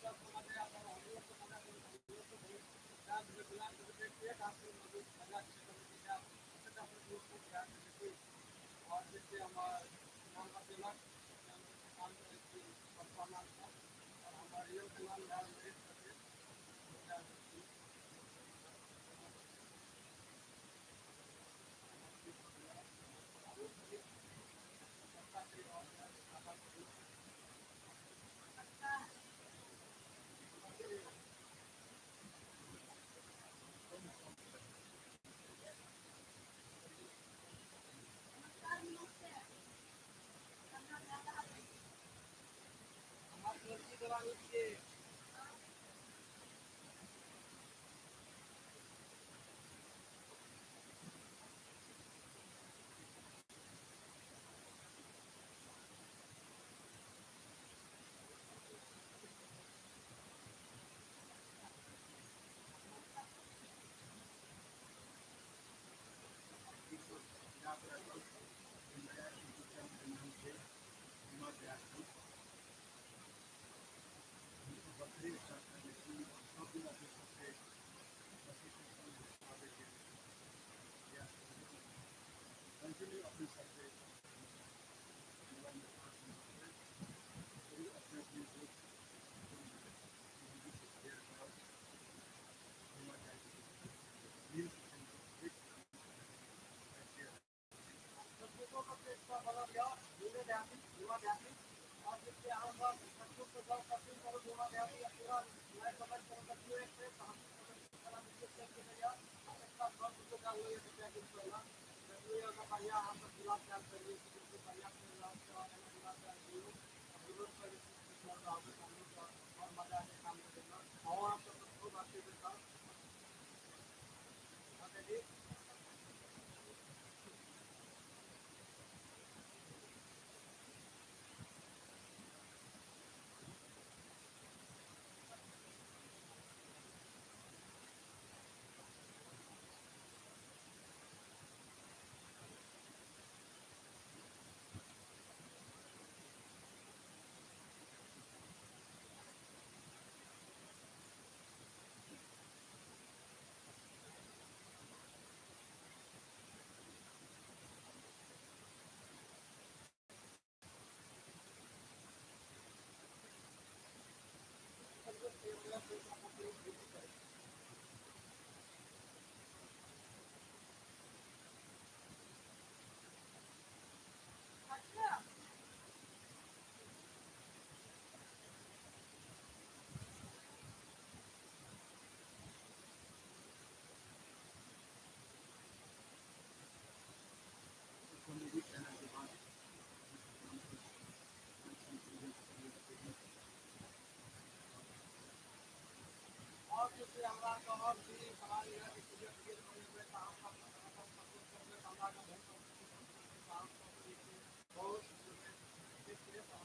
और जैसे हमर नाम बतेलक, काम करै छी पप्पा नामसँ आओर हमर रियलके नाम भेल महेश पटेल। हमर तुलसी दलानी छियै। नया यूट्यूब चैनल के नाम छै बीमा देहाती। हमसब बकरी स्टार्ट करने छी और सब दिन अपने सबके बकरी के संग आबैके प्रयास करबै। कंटिन्यू अपने सबके मोबाइलमे साथ रहबै। जरूर अपने अपने दोस्त शेयर करब। बीमा देहाती रील्स शेयर। फेसबुको पर पेज पर बनल यऽ बीमा देहाती, बीमा देहाती। और जे छै अहाँ सब फेसबुक पर जाउ, सर्चिंग करू बीमा देहाती आ पूरा लाइक कमेंट करू। देखियौ एक से हम सारा वीडियो चेक केने यऽ। एकटा शॉर्ट वीडियो डाललो यऽ 2-4 दिन पहिला, देखलियै। ओकर बढ़िआँ अहाँ सब दुलार प्यार करियै, बिल्कुल बढ़िआँ चलि रहल छै और एना दुलार प्यार दियौ। विरोध करै छी रहबै तऽ हमलोग और मजा आबै काम करैमे। अहूँ अहाँ सबके खूब आशीर्वाद। हाँ जी। अच्छा। कॉमेडी चैनल के बाद और जे छै हमरा आरके और भी सवाल यऽ कि वीडियो वीडियो बनेबै तऽ अहाँ सब अपन सपोर्ट करबै तऽ हमरा आरके बहुत तऽ अहाँ सब जे छै बहुत ठीक छै। तऽ हम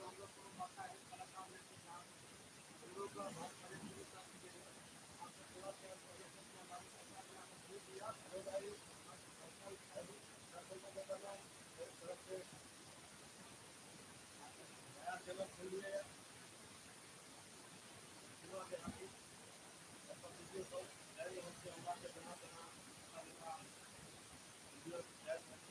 हम लोग कोनो बड़का एहन कलाकार नहि छी। हम लोग बहुत बड़े शुरू कर दिए। आप सब दुआ प्यार करिए। हमारी सरकार ने आपको दिया। हेलो भाई, तरफ से नया चैनल खोल लिए बीमा देहाती। अपन वीडियो सब डालि रहल छी। हमरा के जेना जेना जेना वीडियो डालि रहल छी,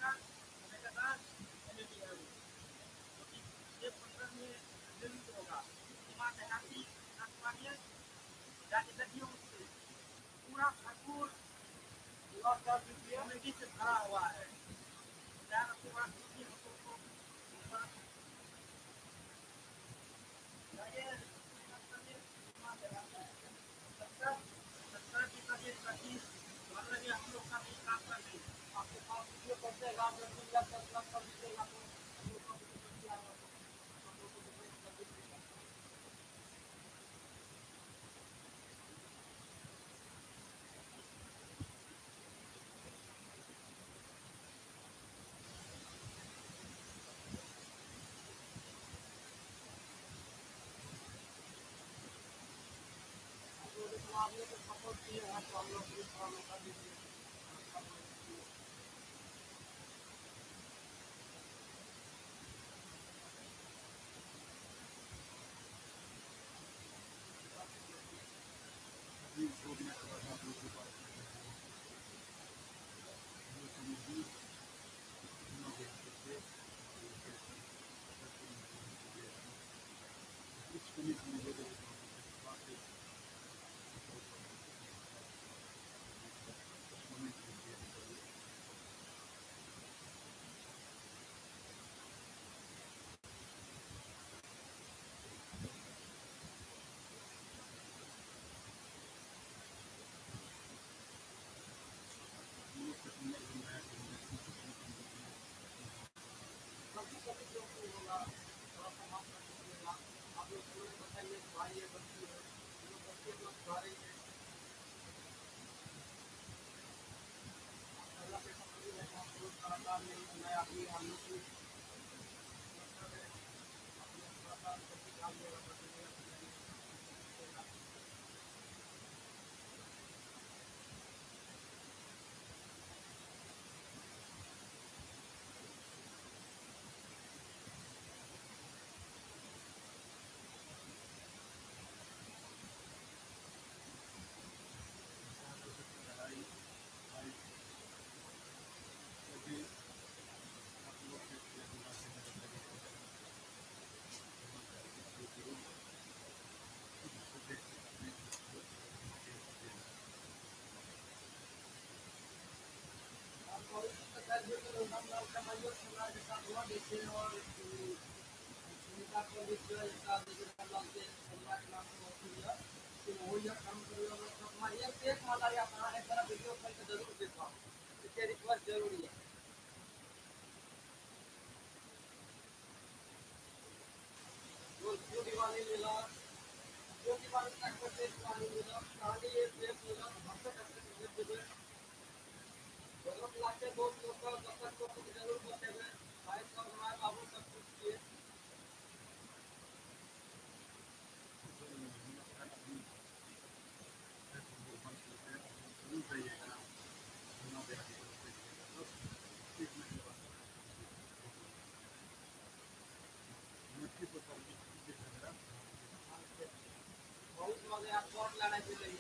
का, होने के बाद कमेटी आएगी, क्योंकि ये 15 में रिलीज होगा। सीमा देहाती आसमानिया जाके देखिए, उससे पूरा भरपूर कमेटी से भरा हुआ है। पूरा हम लोग का भी काम कर रही है। आपके पास वीडियो पहुँचेगा, 10 लाख 10 लाख कर दीजिएगा तो हम लोग का वीडियो बन जाएगा, तो हम लोग को रिक्वेस्ट कर दीजिएगा। आप लोग इतना आप लोग को सपोर्ट किए हैं तो हम लोग भी थोड़ा मौका दीजिए। अभी 2 दिन के बाद आप लोग के पास ये कमेटी से कुछ कमी समझे तो कुछ कमेंट कीजिए। हम लोग को सुंदर बनाया। गलती कभी जो भी होगा थोड़ा सा माफ कर दीजिएगा। आप लोग जरूर बताइए कि भाई ये गलती है, हम लोग गलती हम लोग सुधारेंगे। पहला पैसा कभी है हम लोग कलाकार नहीं, नया आदमी हम लोग भी मतलब है। आप लोग थोड़ा सा गलती ध्यान देगा, बताइएगा। लड़ाई भाई सभी आप लोग के दुआ से मदद जरूर देख सकते हैं। और बहुत रामलाल का भाइयों सम्राट के साथ हुआ जैसे, और सुनीता पंडित जो है इसका जैसे रामलाल के सम्राट नाम से बहुत हुआ कि वो यह काम करिए। एक एक मजा यहाँ एक तरह वीडियो करके जरूर देखो, इसके रिक्वेस्ट जरूरी है। जो दिवाली मिला, जो दिवाली तक दिवाली मिला, कहानी एक एक मिला, हंसते हंसते देवे दोनों लाके दोस्त लोग का दर्शक को जरूर बतेबे। भाई सब माय बाबू सब कुछ किए। जरूर जाइएगा, बस एक महीने बाद मट्टी पर बहुत मजा बहुत लड़ाई भी रही।